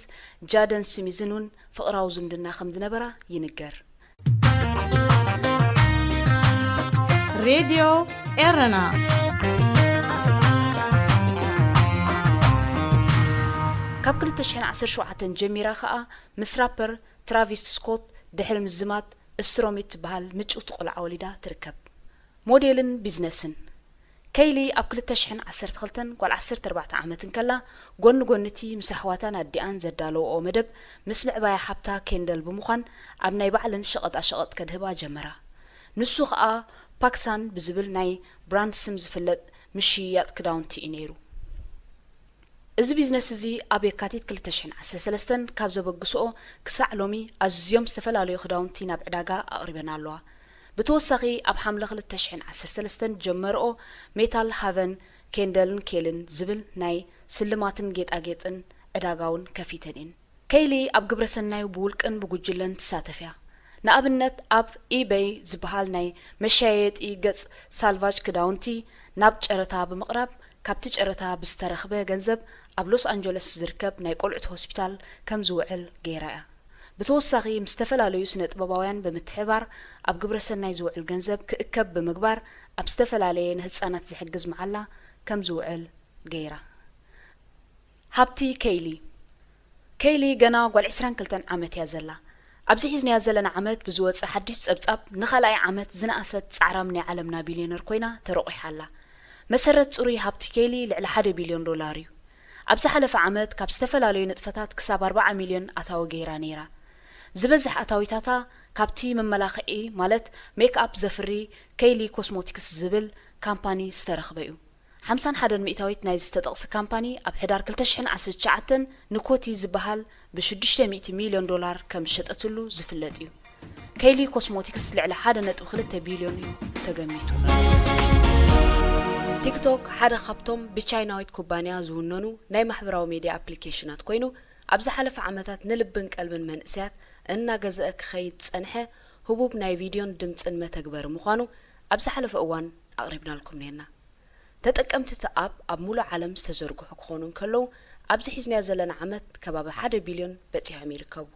ጃደን ስሚዝን እውን ፍቕራዊ ዝምድና ከም ዝነበራ ይንገር። ሬድዮ ኤረና ካብ ክልተ ሽሕን ዓሰርተ ሸውዓተን ጀሚራ ኸኣ ምስ ራፐር ትራቪስ ስኮት ድሕሪ ምዝማድ ስትሮም እትበሃል ምጭውቲ ቆልዓ ወሊዳ ትርከብ። ሞዴልን ቢዝነስን። ኬይሊ ኣብ ክልተ ሽሕን ዓሰርተ ክልተን ጓል ዓሰርተ ኣርባዕተ ዓመት እንከላ፣ ጎኒ ጎኒ እቲ ምስ ኣሕዋታን ኣዲኣን ዘዳለወኦ መደብ፣ ምስ ምዕባያ ሓብታ ኬንደል ብምዃን ኣብ ናይ ባዕለን ሸቐጣ ሸቐጥ ከድህባ ጀመራ። ንሱ ኸኣ ፓክሳን ብዝብል ናይ ብራንድ ስም ዝፍለጥ ምሽያጥ ክዳውንቲ እዩ ነይሩ። እዚ ቢዝነስ እዚ ኣብ የካቲት ክልተ ሽሕን ዓሰርተ ሰለስተን ካብ ዘበግስኦ ክሳዕ ሎሚ ኣዝዮም ዝተፈላለዩ ክዳውንቲ ናብ ዕዳጋ ኣቕሪበን ኣለዋ። ብተወሳኺ ኣብ ሓምለ ክልተ ሽሕን ዓሰርተ ሰለስተን ዝጀመርኦ ሜታል ሃቨን ኬንደልን ኬልን ዝብል ናይ ስልማትን ጌጣጌጥን ዕዳጋ እውን ከፊተን እየን። ኬይሊ ኣብ ግብረ ሰናይ ብውልቅን ብጉጅለን ትሳተፍ እያ። ንኣብነት ኣብ ኢበይ ዝበሃል ናይ መሸያየጢ ገጽ ሳልቫጅ ክዳውንቲ ናብ ጨረታ ብምቕራብ ካብቲ ጨረታ ብዝተረኽበ ገንዘብ ኣብ ሎስ ኣንጀለስ ዝርከብ ናይ ቆልዑት ሆስፒታል ከም ዝውዕል ገይራ እያ። ብተወሳኺ ምስ ዝተፈላለዩ ስነ ጥበባውያን ብምትሕብባር ኣብ ግብረ ሰናይ ዝውዕል ገንዘብ ክእከብ ብምግባር ኣብ ዝተፈላለየ ንህጻናት ዝሕግዝ መዓላ ከም ዝውዕል ገይራ። ሃብቲ ኬይሊ። ኬይሊ ገና ጓል ዕስራን ክልተን ዓመት እያ ዘላ። ኣብዚ ሒዝናያ ዘለና ዓመት ብዝወጸ ሓድሽ ጸብጻብ ንኻልኣይ ዓመት ዝነኣሰት ጻዕራም ናይ ዓለምና ቢልዮነር ኮይና ተረቑሓ ኣላ። መሰረት ጽሩይ ሃብቲ ኬይሊ ልዕሊ ሓደ ቢልዮን ዶላር እዩ። ኣብ ዝሓለፈ ዓመት ካብ ዝተፈላለዩ ንጥፈታት ክሳብ ኣርባዓ ሚልዮን ኣታዊ ገይራ ነይራ። ዝበዝሕ ኣታዊታታ ካብቲ መመላኽዒ ማለት ሜክኣፕ ዘፍሪ ኬይሊ ኮስሞቲክስ ዝብል ካምፓኒ ዝተረኽበ እዩ። ሓምሳን ሓደን ሚእታዊት ናይዚ ዝተጠቕሰ ካምፓኒ ኣብ ሕዳር ክልተ ሽሕን ዓሰርተ ትሽዓተን ንኮቲ ዝበሃል ብሽዱሽተ ሚእቲ ሚልዮን ዶላር ከም ዝሸጠትሉ ዝፍለጥ እዩ። ኬይሊ ኮስሞቲክስ ልዕሊ ሓደ ነጥቢ ክልተ ቢልዮን እዩ ተገሚቱ። ቲክቶክ ሓደ ካብቶም ብቻይናዊት ኩባንያ ዝውነኑ ናይ ማሕበራዊ ሜድያ ኣፕሊኬሽናት ኮይኑ፣ ኣብ ዝሓለፈ ዓመታት ንልብን ቀልብን መንእሰያት እናገዝአ ክኸይድ ዝጸንሐ ህቡብ ናይ ቪድዮን ድምጽን መተግበሪ ምዃኑ ኣብ ዝሓለፈ እዋን ኣቕሪብናልኩም ኔርና። ተጠቀምቲ እቲ ኣፕ ኣብ ሙሉእ ዓለም ዝተዘርግሑ ክኾኑ እንከለዉ፣ ኣብዚ ሒዝናዮ ዘለና ዓመት ከባቢ ሓደ ቢልዮን በጺሖም ይርከቡ።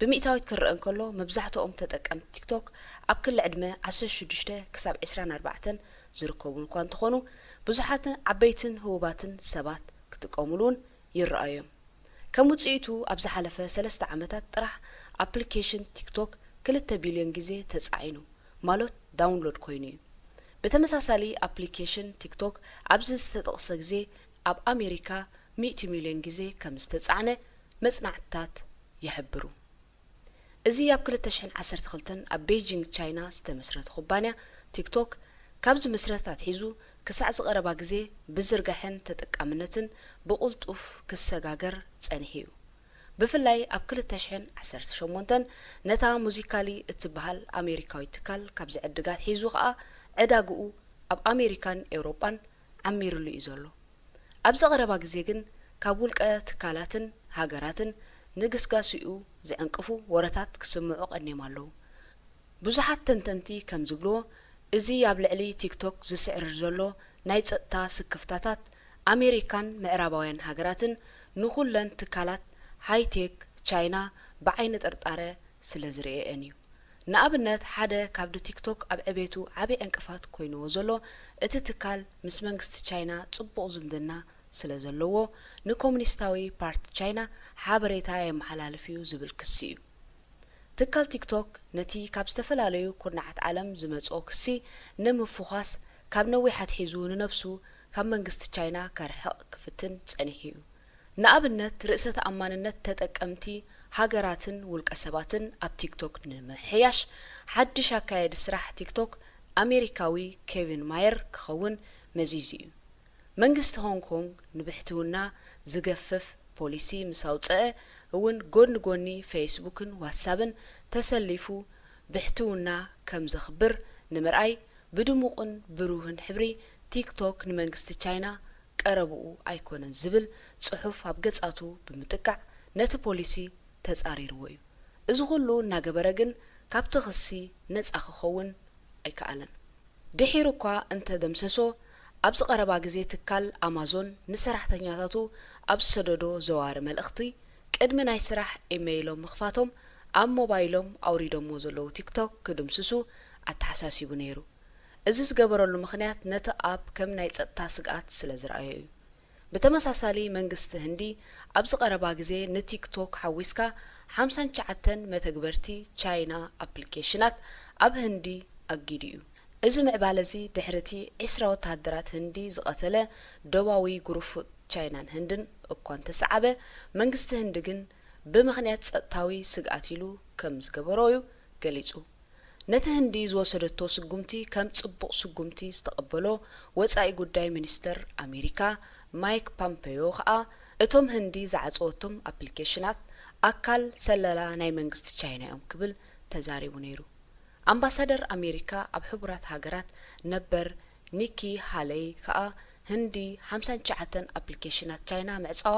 ብሚእታዊት ክረአ እንከሎ፣ መብዛሕትኦም ተጠቀምቲ ቲክቶክ ኣብ ክሊ ዕድመ ዓሰርተ ሽዱሽተ ክሳብ ዕስራን ኣርባዕተን ዝርከቡ እኳ እንተኾኑ፣ ብዙሓት ዓበይትን ህቡባትን ሰባት ክጥቀሙሉ እውን ይረኣዩ እዮም። ከም ውጽኢቱ፣ ኣብ ዝሓለፈ ሰለስተ ዓመታት ጥራሕ ኣፕሊኬሽን ቲክቶክ ክልተ ቢልዮን ግዜ ተጻዒኑ፣ ማሎት ዳውንሎድ ኮይኑ እዩ። ብተመሳሳሊ፣ ኣፕሊኬሽን ቲክቶክ ኣብዚ ዝተጠቕሰ ግዜ ኣብ ኣሜሪካ ሚእቲ ሚልዮን ግዜ ከም ዝተጻዕነ መጽናዕትታት ይሕብሩ። እዚ ኣብ ክልተ ሽሕን ዓሰርተ ክልተን ኣብ ቤይጂንግ ቻይና ዝተመስረተ ኩባንያ ቲክቶክ፣ ካብ ዝምስረት ኣትሒዙ ክሳዕ ዝቐረባ ግዜ ብዝርጋሐን ተጠቃምነትን ብቕልጡፍ ክሰጋገር ጸኒሑ እዩ። ብፍላይ ኣብ ክልተ ሽሕን ዓሰርተ ሸሞንተን ነታ ሙዚካሊ እትበሃል ኣሜሪካዊት ትካል ካብ ዝዕድጋ ኣትሒዙ ከኣ ዕዳግኡ ኣብ ኣሜሪካን ኤውሮጳን ዓሚሩሉ እዩ ዘሎ። ኣብዚ ቀረባ ግዜ ግን ካብ ውልቀ ትካላትን ሃገራትን ንግስጋሴኡ ዝዕንቅፉ ወረታት ክስምዑ ቀኒዮም ኣለዉ። ብዙሓት ተንተንቲ ከም ዝብልዎ፣ እዚ ኣብ ልዕሊ ቲክቶክ ዝስዕርር ዘሎ ናይ ጸጥታ ስክፍታታት ኣሜሪካን ምዕራባውያን ሃገራትን ንኹለን ትካላት ሃይቴክ ቻይና ብዓይኒ ጥርጣረ ስለ ዝርእየን እዩ። ንኣብነት፣ ሓደ ካብቲ ቲክቶክ ኣብ ዕቤቱ ዓቢ ዕንቅፋት ኮይንዎ ዘሎ፣ እቲ ትካል ምስ መንግስቲ ቻይና ጽቡቕ ዝምድና ስለ ዘለዎ፣ ንኮሙኒስታዊ ፓርቲ ቻይና ሓበሬታ የመሓላልፍ እዩ ዝብል ክሲ እዩ። ትካል ቲክቶክ ነቲ ካብ ዝተፈላለዩ ኩርናዓት ዓለም ዝመጽኦ ክሲ ንምፍዃስ፣ ካብ ነዊሕ ኣትሒዙ ንነብሱ ካብ መንግስቲ ቻይና ከርሕቕ ክፍትን ጸኒሑ እዩ። ንኣብነት፣ ርእሰ ተኣማንነት ተጠቀምቲ ሃገራትን ውልቀ ሰባትን ኣብ ቲክቶክ ንምምሕያሽ፣ ሓድሽ ኣካያዲ ስራሕ ቲክቶክ ኣሜሪካዊ ኬቪን ማየር ክኸውን መዚዙ እዩ። መንግስቲ ሆንግ ኮንግ ንብሕትውና ዝገፍፍ ፖሊሲ ምስ ኣውጸአ እውን፣ ጎኒ ጎኒ ፌስቡክን ዋትሳብን ተሰሊፉ ብሕትውና ከም ዘኽብር ንምርኣይ፣ ብድሙቕን ብሩህን ሕብሪ ቲክቶክ ንመንግስቲ ቻይና ቀረብኡ ኣይኮነን ዝብል ጽሑፍ ኣብ ገጻቱ ብምጥቃዕ፣ ነቲ ፖሊሲ ተጻሪርዎ እዩ። እዚ ኩሉ እናገበረ ግን፣ ካብቲ ክሲ ነጻ ክኸውን ኣይከኣለን። ድሒሩ እኳ እንተደምሰሶ፣ ኣብዚ ቀረባ ግዜ ትካል ኣማዞን ንሰራሕተኛታቱ ኣብ ዝሰደዶ ዘዋሪ መልእኽቲ፣ ቅድሚ ናይ ስራሕ ኢመይሎም ምኽፋቶም፣ ኣብ ሞባይሎም ኣውሪዶሞ ዘለዉ ቲክቶክ ክድምስሱ ኣተሓሳሲቡ ነይሩ። እዚ ዝገበረሉ ምኽንያት፣ ነቲ ኣፕ ከም ናይ ጸጥታ ስግኣት ስለ ዝረኣዮ እዩ። ብተመሳሳሊ፣ መንግስቲ ህንዲ ኣብዚ ቀረባ ግዜ ንቲክቶክ ሓዊስካ ሓምሳን ትሽዓተን መተግበርቲ ቻይና ኣፕሊኬሽናት ኣብ ህንዲ ኣጊዱ እዩ። እዚ ምዕባለ እዚ፣ ድሕሪ እቲ ዕስራ ወተሃደራት ህንዲ ዝቐተለ ዶባዊ ግሩፍ ቻይናን ህንድን እኳ እንተሰዓበ፣ መንግስቲ ህንዲ ግን ብምኽንያት ጸጥታዊ ስግኣት ኢሉ ከም ዝገበሮ እዩ ገሊጹ። ነቲ ህንዲ ዝወሰደቶ ስጉምቲ ከም ጽቡቕ ስጉምቲ ዝተቐበሎ ወጻኢ ጉዳይ ሚኒስተር ኣሜሪካ ማይክ ፖምፔዮ ከኣ፣ እቶም ህንዲ ዝዓጸወቶም ኣፕሊኬሽናት ኣካል ሰለላ ናይ መንግስቲ ቻይና እዮም ክብል ተዛሪቡ ነይሩ። ኣምባሳደር ኣሜሪካ ኣብ ሕቡራት ሃገራት ነበር ኒኪ ሃለይ ከኣ፣ ህንዲ ሓምሳን ትሽዓተን ኣፕሊኬሽናት ቻይና ምዕጻዋ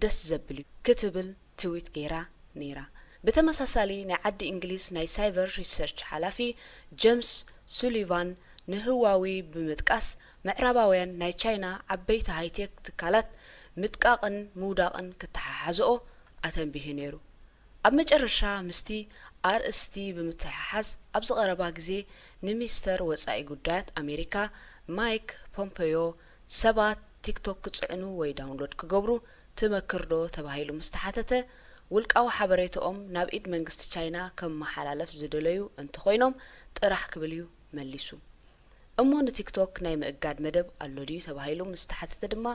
ደስ ዘብል እዩ ክትብል ትዊት ገይራ ነይራ። ብተመሳሳሊ፣ ናይ ዓዲ እንግሊዝ ናይ ሳይበር ሪሰርች ሓላፊ ጀምስ ሱሊቫን ንህዋዊ ብምጥቃስ፣ ምዕራባውያን ናይ ቻይና ዓበይቲ ሃይቴክ ትካላት ምጥቃቕን ምውዳቕን ክተሓሓዝኦ ኣተንቢሁ ነይሩ። ኣብ መጨረሻ፣ ምስቲ ኣርእስቲ ብምትሕሓዝ፣ ኣብዚ ቀረባ ግዜ ንሚኒስተር ወጻኢ ጉዳያት ኣሜሪካ ማይክ ፖምፔዮ፣ ሰባት ቲክቶክ ክጽዕኑ ወይ ዳውንሎድ ክገብሩ ትመክር ዶ ተባሂሉ ምስ ተሓተተ፣ ውልቃዊ ሓበሬታኦም ናብ ኢድ መንግስቲ ቻይና ከመሓላለፍ ዝደለዩ እንተኾይኖም ጥራሕ ክብል እዩ መሊሱ። እሞ ንቲክቶክ ናይ ምእጋድ መደብ ኣሎ ድዩ ተባሂሉ ምስ ተሓተተ ድማ፣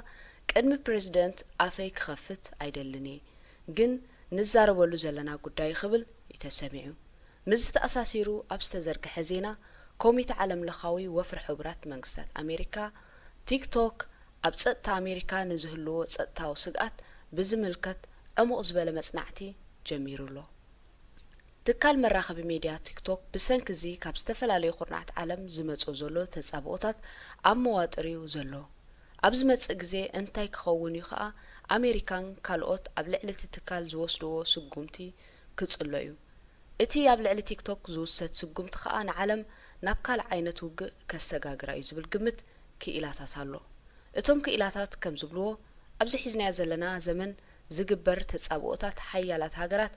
ቅድሚ ፕረዚደንት ኣፈይ ክኸፍት ኣይደልን እየ፣ ግን ንዛረበሉ ዘለና ጉዳይ ክብል እዩ ተሰሚዑ። ምስዚ ተኣሳሲሩ ኣብ ዝተዘርግሐ ዜና፣ ኮሚተ ዓለምለኻዊ ወፍሪ ሕቡራት መንግስታት ኣሜሪካ፣ ቲክቶክ ኣብ ጸጥታ ኣሜሪካ ንዝህልዎ ጸጥታዊ ስግኣት ብዝምልከት ዕሙቕ ዝበለ መጽናዕቲ ጀሚሩ ኣሎ። ትካል መራኸቢ ሜድያ ቲክቶክ፣ ብሰንኪ እዚ ካብ ዝተፈላለዩ ኩርናዓት ዓለም ዝመጾ ዘሎ ተጻብኦታት ኣብ መዋጥር እዩ ዘሎ። ኣብ ዝመጽእ ግዜ እንታይ ክኸውን እዩ ከኣ፣ ኣሜሪካን ካልኦት ኣብ ልዕሊ እቲ ትካል ዝወስድዎ ስጉምቲ ክጽሎ እዩ። እቲ ኣብ ልዕሊ ቲክቶክ ዝውሰድ ስጉምቲ ከኣ ንዓለም ናብ ካልእ ዓይነት ውግእ ከሰጋግራ እዩ ዝብል ግምት ክኢላታት ኣሎ። እቶም ክኢላታት ከም ዝብልዎ፣ ኣብዚ ሒዝናዮ ዘለና ዘመን ዝግበር ተጻብኦታት ሓያላት ሃገራት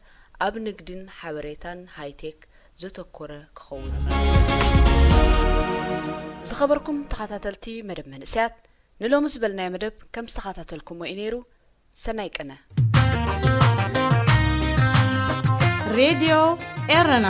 ኣብ ንግድን ሓበሬታን ሃይቴክ ዘተኮረ ክኸውን። ዝኸበርኩም ተኸታተልቲ መደብ መንእሰያት፣ ንሎሚ ዝበልናዮ መደብ ከም ዝተኸታተልኩሞ እዩ ነይሩ። ሰናይ ቅነ። ሬድዮ ኤረና።